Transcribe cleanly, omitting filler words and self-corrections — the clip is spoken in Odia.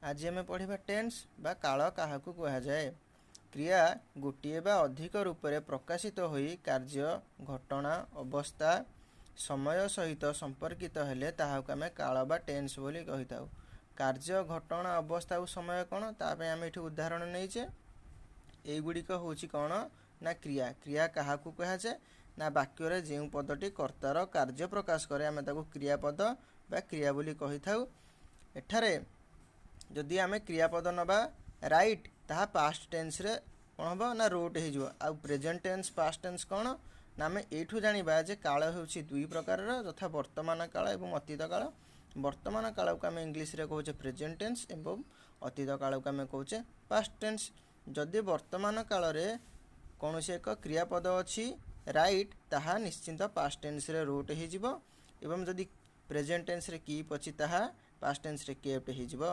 ଆଜି ଆମେ ପଢ଼ିବା ଟେନ୍ସ ବା କାଳ କାହାକୁ କୁହାଯାଏ। କ୍ରିୟା ଗୋଟିଏ ବା ଅଧିକ ରୂପରେ ପ୍ରକାଶିତ ହୋଇ କାର୍ଯ୍ୟ, ଘଟଣା, ଅବସ୍ଥା, ସମୟ ସହିତ ସମ୍ପର୍କିତ ହେଲେ ତାହାକୁ ଆମେ କାଳ ବା ଟେନ୍ସ ବୋଲି କହିଥାଉ। କାର୍ଯ୍ୟ, ଘଟଣା, ଅବସ୍ଥା ଆଉ ସମୟ କ'ଣ, ତା ପାଇଁ ଆମେ ଏଠି ଉଦାହରଣ ନେଇଛେ। ଏଇଗୁଡ଼ିକ ହେଉଛି କ'ଣ ନା କ୍ରିୟା। କ୍ରିୟା କାହାକୁ କୁହାଯାଏ ନା ବାକ୍ୟରେ ଯେଉଁ ପଦଟି କର୍ତ୍ତାର କାର୍ଯ୍ୟ ପ୍ରକାଶ କରେ, ଆମେ ତାକୁ କ୍ରିୟାପଦ ବା କ୍ରିୟା ବୋଲି କହିଥାଉ। ଏଠାରେ ଯଦି ଆମେ କ୍ରିୟାପଦ ନେବା ରାଇଟ୍, ତାହା ପାଷ୍ଟ ଟେନ୍ସରେ କ'ଣ ହେବ ନା ରୋଟ୍ ହେଇଯିବ। ଆଉ ପ୍ରେଜେଣ୍ଟ ଟେନ୍ସ, ପାଷ୍ଟ ଟେନ୍ସ କ'ଣ ନା ଆମେ ଏଇଠୁ ଜାଣିବା ଯେ କାଳ ହେଉଛି ଦୁଇ ପ୍ରକାରର, ଯଥା ବର୍ତ୍ତମାନ କାଳ ଏବଂ ଅତୀତ କାଳ। ବର୍ତ୍ତମାନ କାଳକୁ ଆମେ ଇଂଲିଶରେ କହୁଛେ ପ୍ରେଜେଣ୍ଟ ଟେନ୍ସ ଏବଂ ଅତୀତ କାଳକୁ ଆମେ କହୁଛେ ପାଷ୍ଟ ଟେନ୍ସ। ଯଦି ବର୍ତ୍ତମାନ କାଳରେ କୌଣସି ଏକ କ୍ରିୟାପଦ ଅଛି ରାଇଟ୍, ତାହା ନିଶ୍ଚିନ୍ତ ପାଷ୍ଟ ଟେନ୍ସରେ ରୋଟ୍ ହେଇଯିବ ଏବଂ ଯଦି ପ୍ରେଜେଣ୍ଟ ଟେନ୍ସରେ କିପ୍ ଅଛି, ତାହା ପାଷ୍ଟ ଟେନ୍ସରେ କେପ୍ଟ ହେଇଯିବ।